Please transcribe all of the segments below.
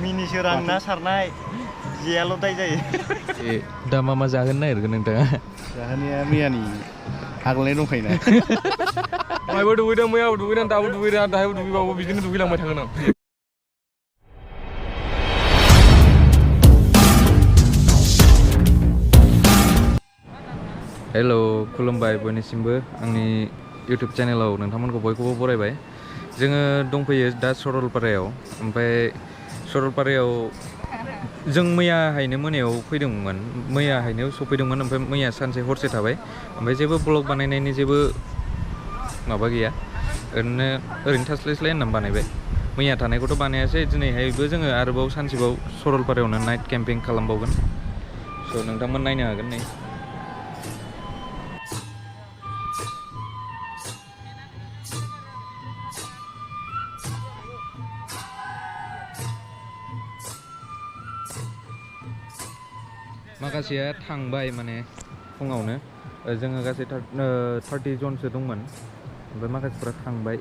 Miniso रांना सारनाय जेयाल' दाय जायो। दा मा जाहोनो नागिरगोन नोंथाङा? जाहोनाया मैयानि आगोलनाय दंखायोना। दहायबो दुगैदों, मैयाबो दुगैदों, दाबो दुगैदों, दाहायबो दुगैबावो, बिदिनो दुगैलांबाय थागोन आं। हेल' खुलुमबाय बयनिसिमबो आंनि इउटुब चेनेलाव नोंथांमोनखौ बयखौबो बरायबाय। जोङो दंफैयो दा सरलपारायाव। ओमफ्राय सरलपारायाव जों मैयाहायनो मोनायाव फैदोंमोन, मैयाहायनो सफैदोंमोन। ओमफ्राय मैया सानसे हरसे थाबाय। ओमफ्राय जेबो ब्लग बानायनायनि जेबो माबा गैया, ओरैनो थास्लायस्लाय होननानै बानायबाय। मैया थानायखौथ' बानायासै, दिनैहायबो जोङो आरोबाव सानसेबाव सरलपारायावनो नाइट केम्पिं खालामबावगोन। स' नोंथांमोन नायनो हागोन नै। माखासेया थांबाय माने फुङावनो, जोङो गासै 30 जनसो दंमोन। ओमफ्राय माखासेफ्रा थांबाय।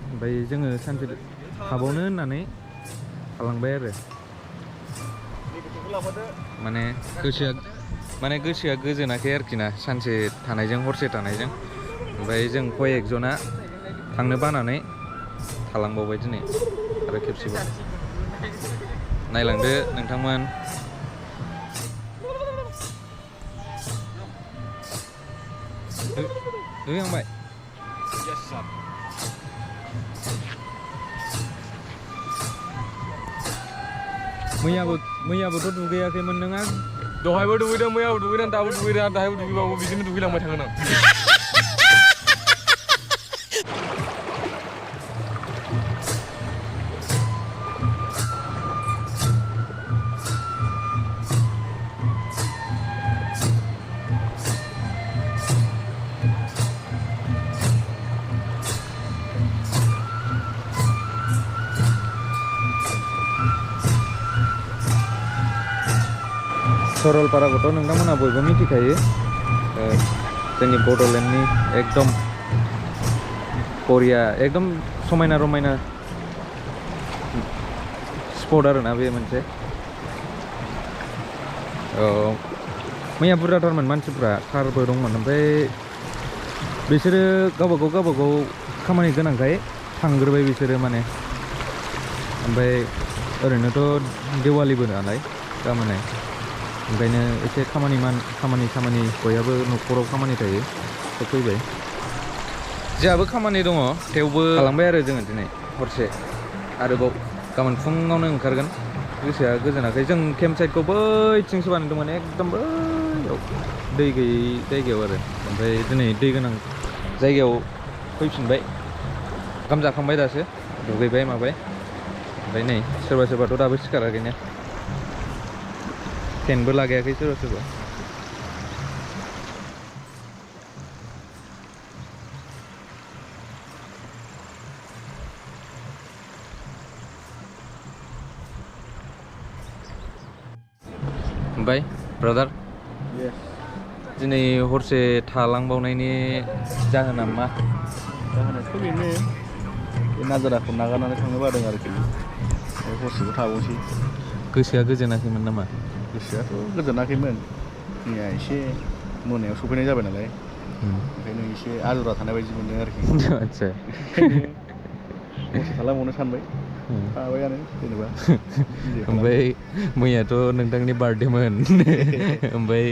ओमफ्राय जोङो सानसे थाबावनो होननानै थालांबाय आरो। माने गोसोआ गोजोनाखै आरोखि ना, सानसे थानायजों हरसे थानायजों। ओमफ्राय जों कय-एकजना थांनो बानानै थालांबावबाय दिनै आरो खेबसेबाव। नायलांदो नोंथांमोन। दुगैखांबाय? मैयाबोथ' दुगैयाखैमोन नोङो? दहायबो दुगैदों, मैयाबो दुगैदों, दाबो दुगैदों, दाहायबो दुगैबावो, बिदिनो दुगैलांबाय थागोन आं। सरलपाराखौथ' नोंथांमोना बयबो मिथिखायो, जोंनि बड'लेण्डनि एकदम बरिया, एकदम समायना रमायना स्पट आरोना बे मोनसे। मैया बुरजाथारमोन मानसिफ्रा, कारबो दंमोन। ओमफ्राय बिसोरो गावबागाव खामानि गोनांखाय थांग्रोबाय बिसोरो माने। ओमफ्राय ओरैनोथ' दिवालीबो नालाय गाबोनहाय, ओंखायनो एसे खामानि बयहाबो न'खराव खामानि थायो, थ' फैबाय। जोंहाबो खामानि दङ, थेवबो थालांबाय आरो जोङो दिनै हरसे। आरोबाव गाबोन फुङावनो ओंखारगोन। गोसोआ गोजोनाखै। जों केम्प साइटखौ बैथिंसो बानायदोंमोन, एकदम बैयाव दै गैयै जायगायाव आरो। ओमफ्राय दिनै दै गोनां जायगायाव फैफिनबाय। ओंखाम जाखांबाय दासो, दुगैबाय माबाय। ओमफ्राय नै सोरबाथ' दाबो सिखाराखैनो, फेनबो लागायाखै सोरबा। ओमफ्राय ब्रादार, दिनै हरसे थालांबावनायनि जाहोना मा? जाहोनाथ' बेनो, बे नाजाराखौ नागारनानै थांनो बादों आरोखि। हरसेबो थाबावसै। गोसोआ गोजोनाखैमोन नामा? गोसोआथ' गोजोनाखैमोन। मैया एसे मोनायाव सफैनाय जाबाय नालाय, ओंखायनो एसे आजुरा थानाय बायदि मोनदों आरोखि। आदसा। हरसे थालांबावनो सानबाय, थाबायानो जेनेबा। ओमफ्राय मैयाथ' नोंथांनि बार्थडेमोन, ओमफ्राय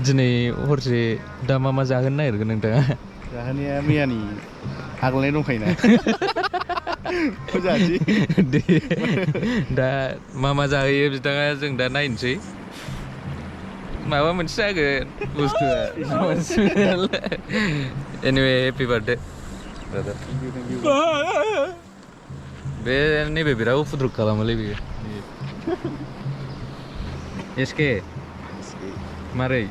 दिनै हरसे दा मा जाहोनो नागिरगोन नोंथाङा? जाहोनाया मैयानि आगोलनाय दंखायोना। दे दा मा जाहोयो बिथाङा, जों दा नायनोसै। माबा मोनसे जागोन बुस्थुआ। Anyway happy birthday brother. बे नैबे बिराद उफुद्रुग खालामोलै बेयो। एसके मारै?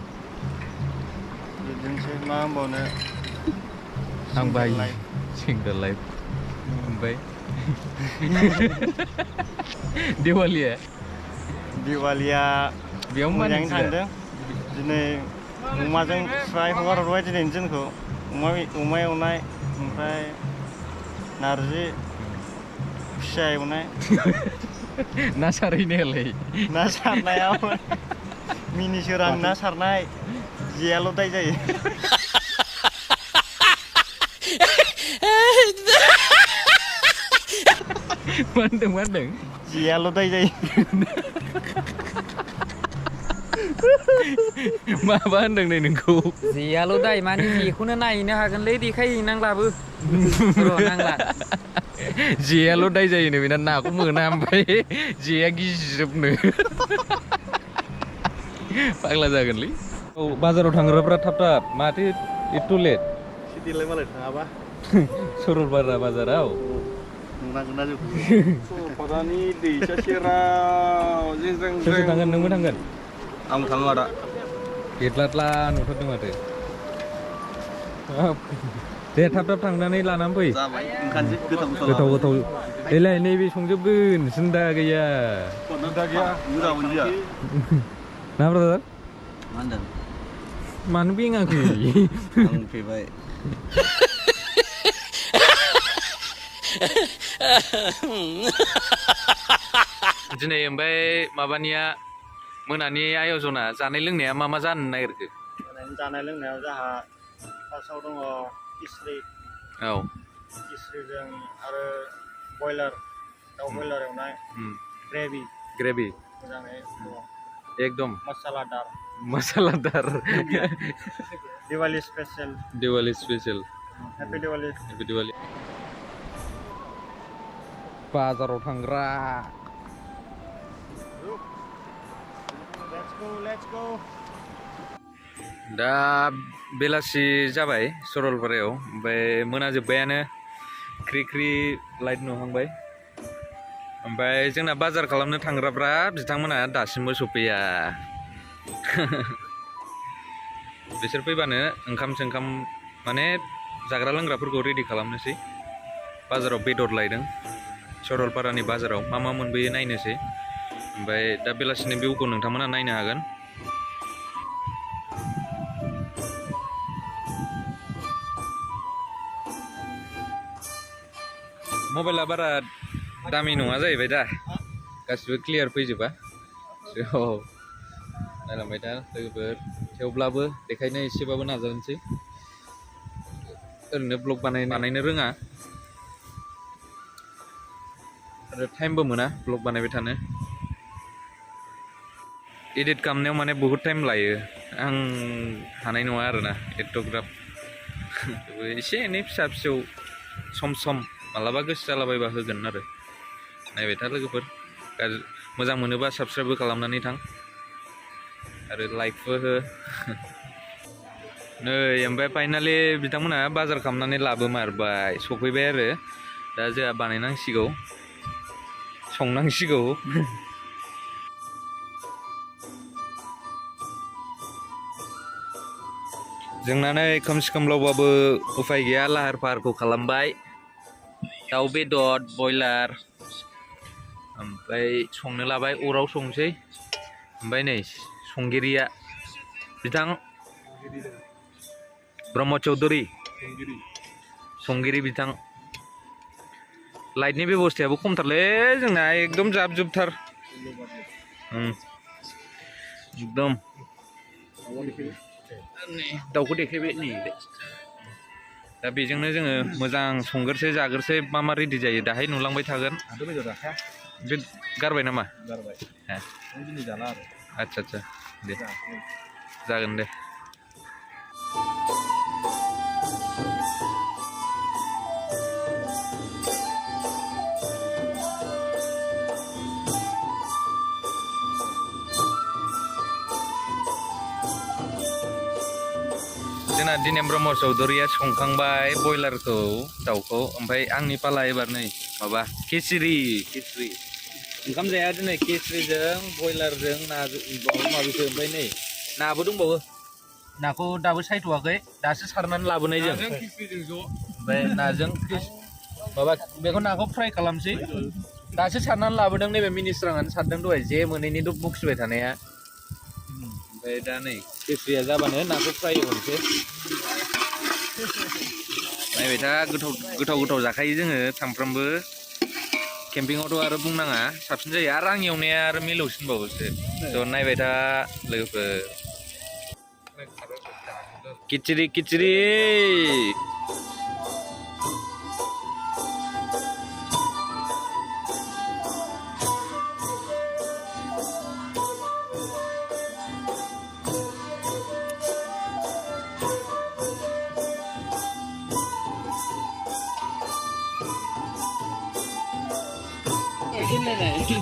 बिदिनोसै मा होनबावनो, आं बायो सिंगोल लाइफ। ओमफ्राय दिवालिया बेयाव मोजाङैनो थांदों। दिनै अमाजों फ्राय हगार हरबाय दिनैनि दिनखौ। अमा एवनाय, ओमफ्राय नारजि, खुसिया एवनाय। ना सारहैनायालाय ना सारनायाव मिनिसोरां ना सारनाय जेयाल' दाय जायो मा होनदों जेयाल' दाय जायो माबा होनदों नै नोंखौ जेयाल' दाय माने जेखौनो नायहैनो हागोनलै देखायहैनांलाबो र' नांला जेयाल' दाय जायोनो बेना नाखौ मोना ओमफ्राय जेया गिजिजोबनो फाग्ला जागोनलै औ बाजाराव थांग्राफ्रा थाब थाब माथो एथ' लेट सिटिलाय मालाय थाङाबा सरलपारा बाजाराव नुनांगोन ना जोंखौ सरलपारानि दैसा सेराव सोर थांगोन नोंबो थांगोन आं थाङो आदा गेटलातला नुथारदों माथो दे थाब थाब थांनानै लानानै फै जाबाय ओंखारसै गोथाव गोथाव देलाय नैबे संजोबगोन सिन्था गैया दा गैया गोरामोन गैया ना ब्रादार मा होनदों मानो बेङाखै आं फैबाय दिनै ओमफ्राय माबानिया मोनानि आयजना जानाय लोंनाया मा जानो नागिरखो जानाय लोंनायाव जोंहा फार्स्टआव दङ खिस्रि औ खिस्रिजों आरो बयलार दाउ बयलार एवनाय ग्रेभि मोजाङै दङ एकदम मसालादार दिवाली स्पेशल हेपि दिवाली बाजाराव थांग्रा let's go दा बेलासि जाबाय सरलपारायाव ओमफ्राय मोनाजोब्बायानो ख्रि ख्रि लाइट नुहांबाय ओमफ्राय जोंना बाजार खालामनो थांग्राफ्रा बिथांमोना दासिमबो सफैया बिसोर फैबानो ओंखाम माने जाग्रा लोंग्राफोरखौ रेडि खालामनोसै बाजाराव बेदर लायदों सरलपारानि बाजाराव मा मोनबोयो नायनोसै ओमफ्राय दा बेलासिनि भिउखौ नोंथांमोना नायनो हागोन मबाइला बारा दामि नङा जाहैबाय दा गासिबो क्लियार फैजोबा औ नायलांबाय दा लोगोफोर थेवब्लाबो देखायनो एसेबाबो नाजानोसै ओरैनो ब्लग बानायनो रोङा आरो टाइमबो मोना ब्लग बानायबाय थानो एडिट खालामनायाव माने बहुद टाइम लायो आं हानाय नङा आरोना एथ'ग्राफ एसे एनै फिसा फिसौ सम मालाबा गोसो जालाबायबा होगोन आरो नायबाय था लोगोफोर मोजां मोनोबा साबस्क्राइबबो खालामनानै थां आरो लाइकबो हो नै ओमफ्राय फाइनालि बिथांमोना बाजार खालामनानै लाबोमारबाय सफैबाय आरो दा जोंहा बानायनांसिगौ संनांसिगौ जोंना नै खोमसि खोमलावबाबो उफाय गैया लाहार फाहारखौ खालामबाय दाउ बेदर बयलार ओमफ्राय संनो लाबाय अराव संसै ओमफ्राय नै संगिरिया बिथां ब्रह्म चौधुरी संगिरि बिथां लाइटनि बेबस्थायाबो खमथारलै जोंना एकदम जाब जुबथार एकदम दाउखौ देखायबाय नै दा बेजोंनो जोङो मोजां संगोरसै जागोरसै मा रेडि जायो दाहाय नुलांबाय थागोन बे गारबाय नामा आदसा दे जागोन दे जोंना दिनेम ब्रह्म चौधुरीया संखांबाय बयलारखौ दाउखौ ओमफ्राय आंनि पाला एबार नै माबा खिचरि ओंखाम जाया दिनै खिचरिजों बयलारजों नाजों माबाखौ ओमफ्राय नै नाबो दंबावो नाखौ दाबो सायथ'वाखै दासो सारनानै लाबोनाय जों ओमफ्राय नाजों माबा बेखौ नाखौ फ्राय खालामसै दासो सारनानै लाबोदों नैबे मिनिस्राङानो सारदों दहाय जे मोनैनि बखिबाय थानाया ओमफ्राय दा नै खिचरिया जाबानो नाखौ फ्राय एवनोसै नायबाय था गोथाव जाखायो जोङो सामफ्रामबो केम्पिंआवथ' आरो बुंनाङा साबसिन जायो आरो आं एवनाया आरो मिलौसिनबावोसो थ' नायबाय था लोगोफोर किचिरि किचिरि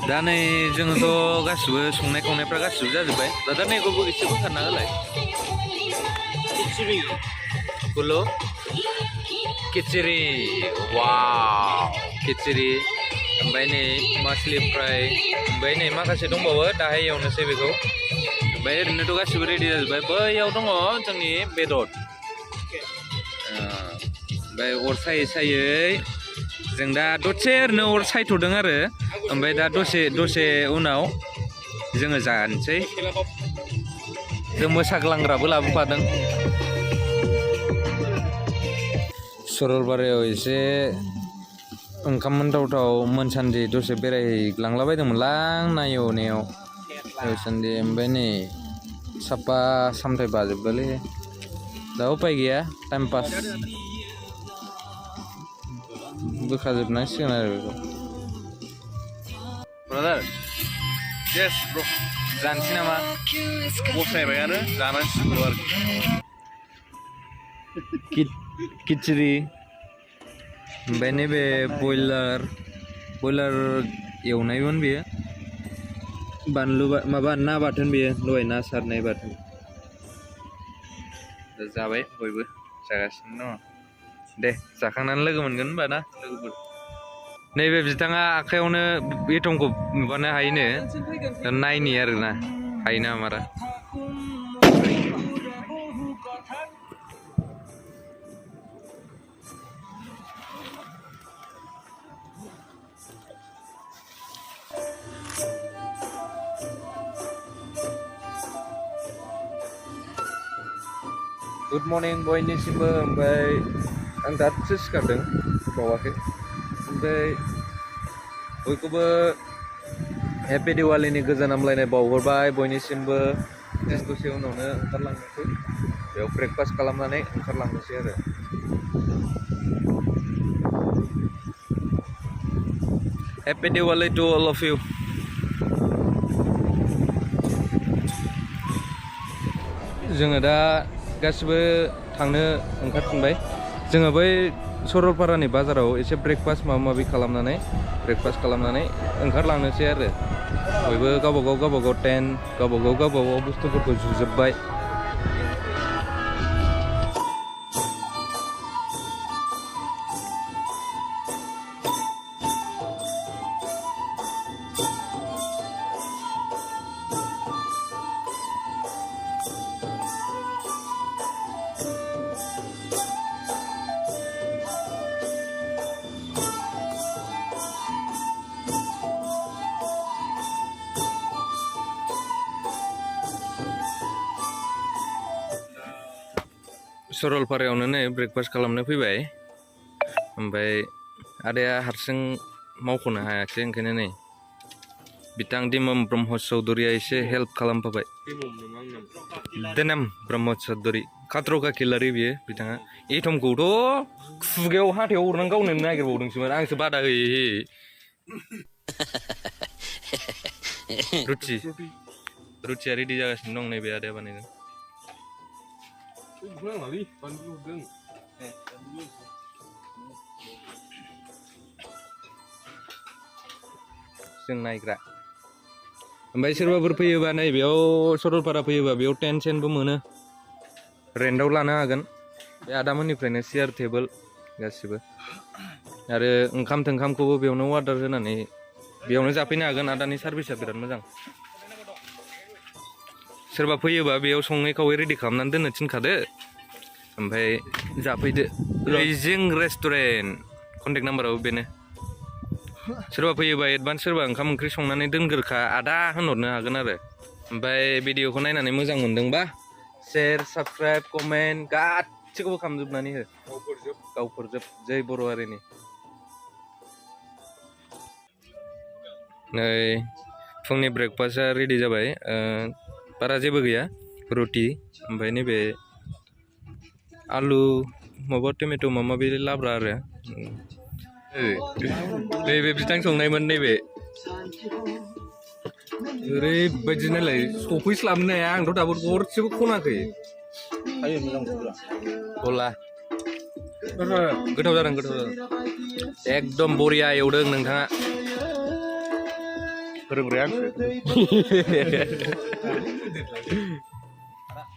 दा नै जोङोथ' गासिबो संनाय खावनायफ्रा गासिबो जाजोब्बाय दा नैखौबो एसे बोखारना होलाय किचिरि गुलो किचिरि वाव किचिरि ओमफ्राय नै मासलि फ्राय ओमफ्राय नै माखासे दंबावो दाहाय एवनोसै बेखौ ओमफ्राय ओरैनोथ' गासिबो रेडि जाजोब्बाय बैयाव दङ जोंनि बेदर ओमफ्राय अर सायै सायै जों दा दसे ओरैनो अर सायथ'दों आरो ओमफ्राय दा दसे उनाव जोङो जानोसै जों मोसाग्लांग्राबो लाबोफादों सरलपारायाव एसे ओंखाम मोनथावथाव मोनसान्दि दसे बेरायग्लांलाबायदोंमोनलां नायवनायाव दासान्दि ओमफ्राय नै साफा सामथाय बाजोब्बायलै दा उपाय गैया टाइम पास बोखाजोबनांसिगोन आरो बेखौ ब्रादार येस ब्र जानोसै नामा बसायबाय आरो जानांसिगौ आरोखि किचिरि ओमफ्राय नैबे बयलार एवनायमोन बेयो बानलु माबा ना बाथोन बेयो दहाय ना सारनाय बाथोन जाबाय बयबो जागासिनो दङ दे जाखांनानै लोगो मोनगोन होनबा ना लोगोफोर नैबे बिथाङा आखायावनो एटमखौ माबानो हायोनो नायनि आरोना हायोना मारा गुड मर्निं बयनिसिमबो ओमफ्राय आं दासो सिखारदों बावाखै ओमफ्राय बयखौबो हेपि दिवालीनि गोजोन हामलायनाय बावहरबाय बयनिसिमबो दसे उनावनो ओंखारलांनोसै बेयाव ब्रेकफास्ट खालामनानै ओंखारलांनोसै आरो happy Diwali to all of you जोङो दा गासिबो थांनो ओंखारफिनबाय जोङो बै सरलपारानि बाजाराव एसे ब्रेकफास्ट माबा माबि खालामनानै ओंखारलांनोसै आरो बयबो गावबागाव टेन्ट गावबागाव बुस्थुफोरखौ जुजोब्बाय सरलपारायावनो नै ब्रेकफास्ट खालामनो फैबाय ओमफ्राय आदाया हारसिं मावख'नो हायाखै ओंखायनो नै बिथां दिमम ब्रह्म चौधुरिया एसे हेल्प खालामफाबाय दिमम ब्रह्म चौधुरि खात्र'खा खिलारि बियो बिथाङा एटमखौथ' खुगायाव हाथायाव हरनानै गावनो नागिरबावदोंसोमोन आंसो बादा होयै रुटिया रेडि जागासिनो दं नैबे आदाया बानायदों जों नायग्रा ओमफ्राय सोरबाफोर फैयोबा नैबेयाव सरलपारा फैयोबा बेयाव टेन्ट सेन्टबो मोनो रेन्टआव लानो हागोन बे आदामोननिफ्रायनो चेयार टेबोल गासिबो आरो ओंखाम थोंखामखौबो बेयावनो अर्डार होनानै बेयावनो जाफैनो हागोन आदानि सार्भिसा बिराद मोजां सोरबा फैयोबा बेयाव सङै खावै रेडि खालामनानै दोननो थिनखादो ओमफ्राय जाफैदो रैजिं रेस्टुरेन्ट कन्टेक्ट नाम्बाराबो बेनो सोरबा फैयोबा एडभान्स सोरबा ओंखाम ओंख्रि संनानै दोनग्रोखा आदा होनहरनो हागोन आरो ओमफ्राय भिडिअखौ नायनानै मोजां मोनदोंबा शेयार साबस्क्राइब कमेन्ट गासिखौबो खालामजोबनानै हो गावफोरजोब जै बर' हारिनि नै फुंनि ब्रेकफास्टआ रेडि जाबाय बारा जेबो गैया रुटि ओमफ्राय नैबे आलु माबा टमेट' माबा माबि लाब्रा आरो नैबे बिथां संनायमोन नैबे ओरैबायदि नालाय सफैस्लाबनो हाया आंथ' दाबो गरसेबो खनाखै गला गोथाव जादों एकदम बरिया एवदों नोंथाङा फोरोंग्राया आंसो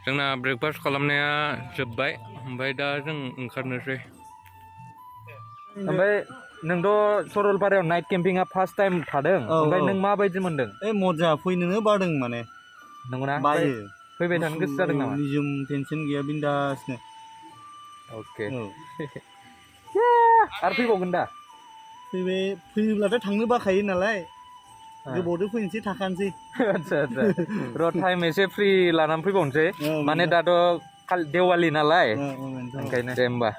जोंना ब्रेकफास्ट खालामनाया जोब्बाय ओमफ्राय दा जों ओंखारनोसै ओमफ्राय नोंथ' सरलपारायाव नाइट केम्पिंआ फार्स्ट टाइम थादों ओमफ्राय नों माबायदि मोनदों मजा फैनोनो बादों माने नंगौना बायो फैबाय थानो गोसो जादों नामा निजोम टेनसन गैया बिन्दासनो अके आरो फैबावगोन दा फैयोब्लाथ' थांनो बाखायो नालाय गोबावदो फैनोसै थाखानोसै आदसा र' टाइम एसे फ्रि लानानै फैबावनोसै माने दाथ' देवालि नालाय ओंखायनो दे होमबा